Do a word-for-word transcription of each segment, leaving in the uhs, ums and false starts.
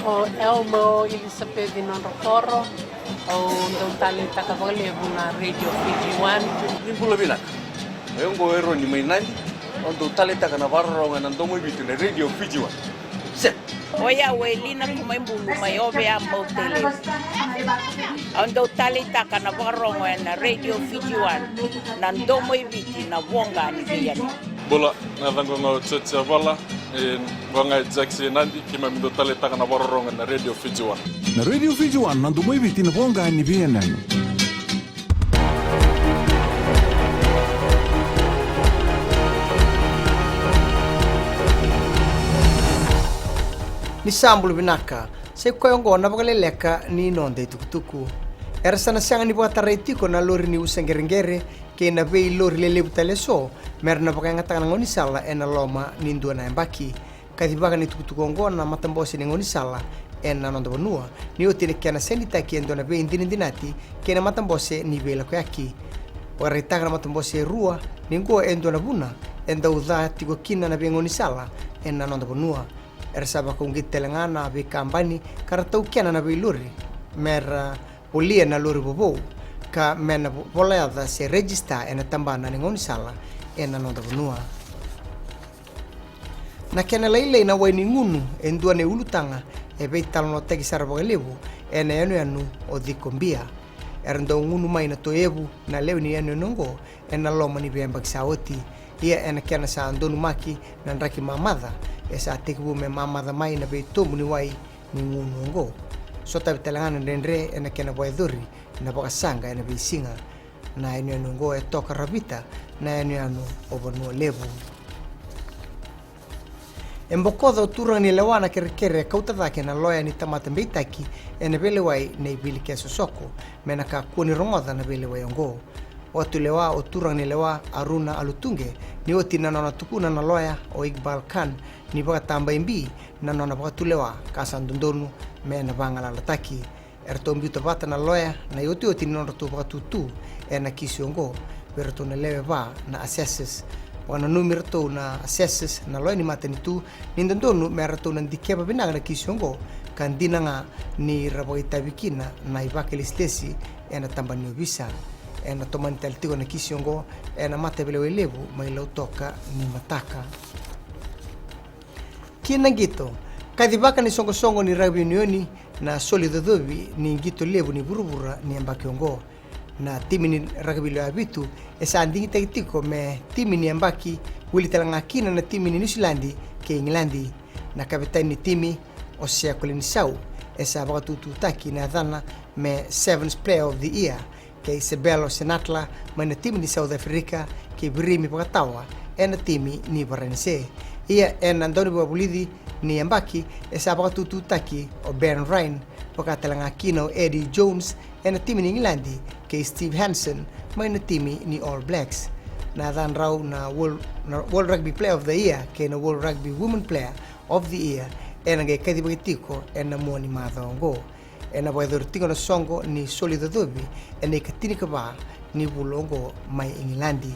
O Elmo Elisapeci Nodrokoro, au dau taleitaka vakalevu na Radio Fiji One. Ni bula vinaka. O yau oqo o Eroni mai Nadi, au dau taleitaka na vakarorogo ena domo i Viti na Radio Fiji One. Set. O yau o Elina Kumaibulu mai Ovea, Mautele. Au dau taleitaka na vakarorogo ena Radio Fiji One, na domo i Viti, na voqa ni veiyanuyanu. Bula, na yacaqu ga o George Yavala, e, qo ga e Jackson Nadi, keimami dau taleitaka na vakarorogo ena Radio Fiji One. Na Radio Fiji One, na domo i Viti, na voqa ni veiyanuyanu. Ni sa bula vinaka, sa i koya oqo na vakaleleka ni noda itukutuku. Era sa na sega ni vakatarai tiko na lori ni usa qereqere kei na veilori lelevu tale eso mera na vakayagataka na gaunisala ena loma ni dua na yabaki. Kacivaka na itukutuku oqo na matabose ni gaunisala ena noda vanua, ni oti na kena senitaki e dua na veidinadinati kei na matabose ni veilakoyaki. Vakaraitaka na matabose e rua ni oqo e dua na vuna e dau ca tiko kina na veigaunisala ena noda vanua. Era sa vakauqeti tale ga na veikabani ka ra taukena na veilori mera volia na lori vovou ka me na vo-, volayaca se rejista ena tabana ni gaunisala ena noda vanua. Na kena lailai na wai ni gunu e dua na ulutaga e veitalanoataki sara vakalevu ena yanuyanu o Cikobia. Era dau gunu mai na toevu na lewe ni yanuyanu oqo ena loma ni veiyabaki sa oti. Ia ena kena sa donumaki na draki mamaca, e sa tekivu me mamaca mai na veitobu ni wai ni gunu oqo. Sotavi tale ga na dredre ena kena vakayacori na vakasaqa ena veisiga. Na yanuyanu oqo e toka ravita na yanuyanu o Vanua Levu. E bokoca o turaga ni lewa na kerekere e kauta cake na loya ni tamata beitaki ena veilewai nei Vilike Sosoko me na kakua ni rogoca na veilewai oqo. Vakatulewa o turaga ni lewa Aruna Alutuqe ni oti na nona tukuna na loya o Iqbal Khan ni vakataba i bi na nona vakatulewa ka sa dodonu me na vagalalataki. Eratou biuta vata na loya na iotioti ni nodratou vakatutu ena kisi oqo vei iratou na lewe va na assessors. Vakananumi iratou na assessors na loya ni matanitu ni dodonu me ratou na dikeva vinaka na kisi oqo ka dina ga ni ra vakaitavi kina na ivakalesilesi ena taba ni ovisa. Ena tomani tale tiko na kisi oqo ena mataveilewai levu mai Lautoka ni mataka. Ki na qito, kacivaka ni soqosoqo ni rakavi unioni na soli cocovi ni qito levu ni vuravura ni yabaki oqo. Na timi ni rakavi lewe vitu e sa digitaki tiko me timi ni yabaki, wili tale ga kina na timi ni Niusiladi kei Igiladi. Na kavetani ni timi, Osea Kolinisau, e sa vakatututaki na yacana me Sevens Player of the Year, kei Sebelo Senatla mai na timi ni South Africa, kei Virimi Vakatawa ena timi ni Varanise. Ia ena daunivakavulici ni yabaki e sa vakatututaki o Ben Ryan, vaka tale ga kina o Eddie Jones ena timi ni Igiladi, kei Steve Hansen mai na timi ni All Blacks. Na yacadrau na World, na World Rugby Player of the Year kei na World Rugby Women Player of the Year ena qai kacivaki tiko ena mua ni macawa oqo. Ena vakayacori tiko na soqo ni soli cocovi ena ikatinikava ni vula oqo mai Igiladi.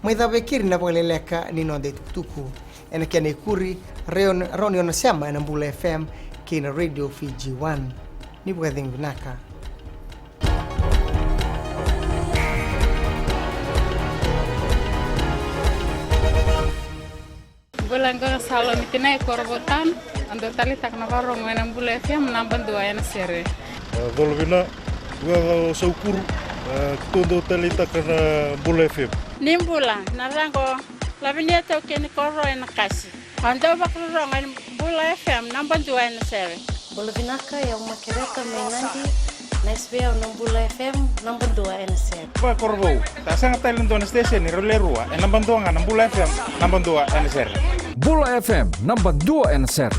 Mai cava e keri na vakaleleka ni noda itukutuku. Ena kena ikuri, Raoni, Raoni Onasema ena Bula F M kei na Radio Fiji One. Ni vakacegu vinaka. Bula, qo ga Salomi Tinai, Korovou Town. Au dau taleitaka na vakarorogo ena Bula F M, naba dua ena sere. A, colo vina, qo ga o Saukuru, a, keitou dau taleitaka na Bula F M. Ni bula, na yacaqu o Lavinia Taukei ni Koro ena Kasi. Au dau vakarorogo ena Bula F M, naba dua ena sere. Bula vinaka, o yau Makereta mai Nadi, na S V O na Bula F M, naba dua ena sere. Vakakorovou, sa sega tale na dua na station, rau le rua, e naba dua ga na Bula F M, naba dua ena sere. Bula F M, naba dua ena sere.